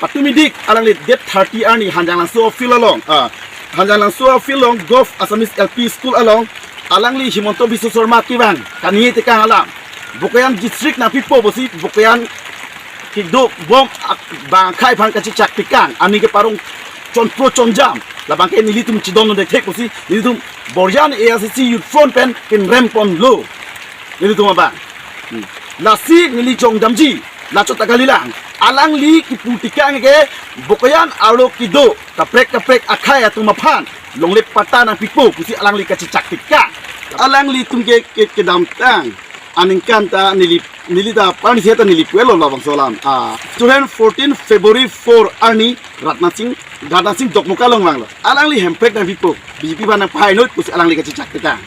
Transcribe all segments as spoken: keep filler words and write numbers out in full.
Patumi dik alangli date thirty arni Hanjanglangso field along, ah, Hanjanglangso field along Govt Assamese L P School along alangli Himanta Biswa Sarma kevang kani tekang alam Bokajan district nangpipo pusi Bokajan kedo bom ak-, bang akhei aphan kachechak tekang aning keparong chonpro chonjam labang ke nelitum chedondun thekthek pusi nelitum Borjan A S D C Youth Front pen kinrem ponlo. Nelitum abang. Hmm. Lasi neli jongdamji, lachot ta kalilang. Alangli kipu tekang ke Bokajan arlo kedo kaprek kaprek akhei atum aphan longle patta nangpipo pusi alangli kachechak tekang. Alanglitum ke, ke, kedamtang aningkan ta neli, neli ta parni seta neli puelo labangso alam. Ah, two thousand fourteen February four arni Rajnath Singh, Rajnath Singh Dokmoka along vanglo. Alangli hemprek nangpipo, B J P aphan nangpahai noi pusi alangli kachechak tekang.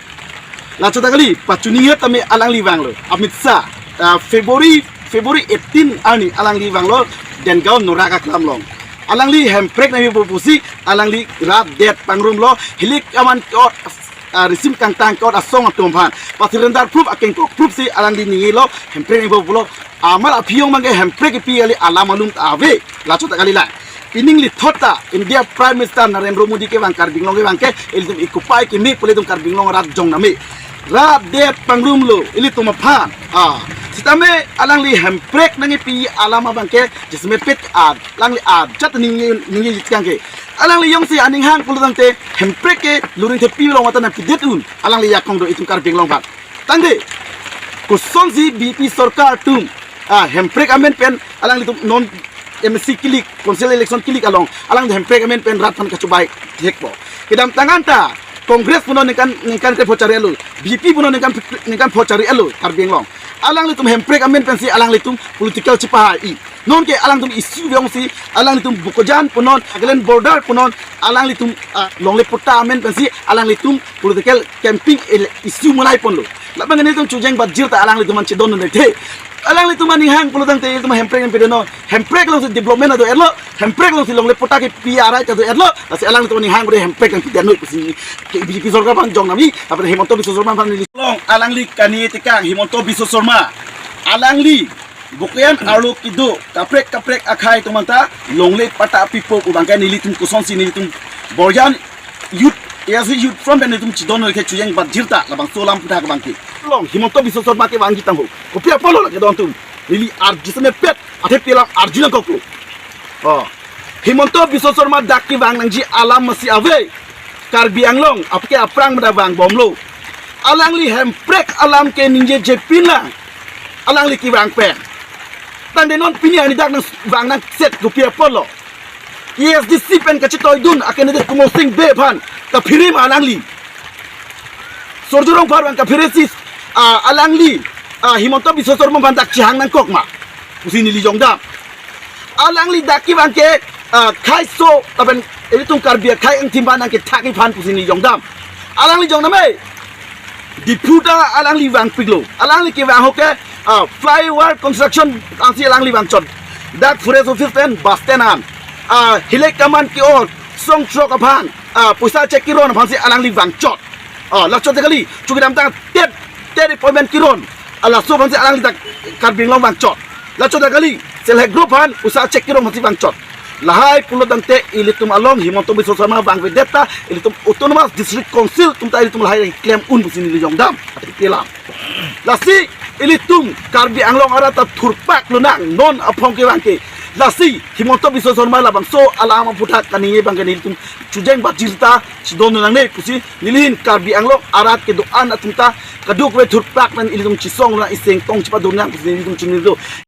Lachot ta kali, pachuningje tame alangli vanglo. Amit Shah, ah, February, February eighteen arni alangli vanglo, Dengaon Norak Aklam along. Alangli hemprek nangpipo pusi, alangli rat det pangrumlo, hilik aman kot, ah, risim kangtang kot asong atum aphan. Patirendar proof akengkok proof si alangli ningjelo, hemprek nangpipo pulo, amat aphi along abang ke hemprek kepi kali alam alum ta ave, lachot ta kalilang. Pining lithot ta India Prime Minister Narendra Modi kevang Karbi Anglong kevang ke ilitum ikopai keme pu ilitum Karbi Anglong arat jong name. Rat det pangrumlo ilitum aphan. Ah, sitame alangli hemprek nangkepi alam abang ke jasemet pet ad, alangli ajat ningje, ningje jit kang ke. Alangli jongsi aning hang pulo tangte hemprek ke Luringthepi along mate nangpidet un. Alangli jakong do itum Karbi Anglong aphan. Tangte, kosonsi B J P sorkar atum, ah, hemprek amen pen, alanglitum non M A C kilik, council election kilik along, alang hemprek amen pen rat aphan kachubai thekpo. Kedamtang anta, Congress punon ningkan, ningkan kre pho chari alo, B J P punon ningkan, ningkan pho chari alo, Karbi Anglong. Alanglitum hemprek amen pensi, alanglitum political chepahai. Nonke alangtum issue jongsi, alanglitum Bokajan punon, Nagaland border punon, alanglitum, ah, longle patta amen pensi, alanglitum political campaign ele-, issue malai ponlo. Labang nelitum chujeng batjir ta alanglitum aphan chedondun thekthe. Alanglitum aning hang pulo tangte ilitum hemprek nangpidet noi. Hemprek alongsi development ado-etlo, hemprek alongsi longle patta kepi arai ta ado-etlo, lasi alanglitum aning hang ore hemprek nangpidet noi pusi ke B J P sorkar aphan jong nami, apot Himanta Biswa Sarma aphan neli long, alangli kani tekang Himanta Biswa Sarma. Alangli Bokajan arlo kedo kaprek kaprek akhei atum anta longle patta pipo pu abang ke nelitum kosonsi nelitum Borjan Youth, A S D C Youth Front pen nelitum chedondun ke chujeng batjir ta labangso alam aphuthak abang ke. Long Himanta Biswa Sarma kevangji tangho. Kopi apotlo la kedon atum. Neli arju semepet, athe pi alam arju nangkokpo. Oh. Himanta Biswa Sarma dak kevang nangji alam masi ave. Karbi Anglong, apke aphrang mada vangbomlo. Alangli hemprek alam ke ningjejepin lang. Alangli kevang pen. Tangte non pini arni dak nangvang nangset kopi apotlo. A S D C pen kachetoidun a candidate Kumar Singh Bey aphan kaphere ma alangli. Surjya Rongphar vang kaphere si, ah, alangli, ah, Himanta Biswa Sarma aphan dak chehang nangkok ma pusi neli jongdam. Alangli dak kevang ke, ah, khei so, lapen ilitum Karbi akhei angthim aphan nangkethak-ik aphan pusi neli jongdam. Alangli jong name, Diphu ta alangli vangpiklo. Alangli kevang ho ke, ah, flyover construction ansi alangli vangchot. Dak forest office pen bus stand an. Ah, hilik aman ke-ong, song throk aphan, ah, poisa cheque keron aphansi alangli vangchot. Ah, lachot ta kali, chu kedamtang TET, TET appointment keron. Ah, laso aphansi alangli dak Karbi Anglong vangchot. Lachot ta kali, self help group aphan poisa cheque keron aphansi vangchot. Lahai pulo tangte ilitum along Himanta Biswa Sarma vangvedet ta ilitum Autonomous District Council atum ta ilitum lahai klem un pusi neli jongdam. Athe pi alam. Lasi ilitum Karbi Anglong arat ta thurpak lonang non aphong kevang ke. Lasi Himanta Biswa Sarma labangso alam aphuthak kaningje abang ke nelitum chujeng batjir ta chedondun nangne pusi neli ahin Karbi Anglong arat kedo-an atum ta kadokave thurpak pen ilitum chesong lonang, iseng tong chepadun nang pusi nelitum choningri do.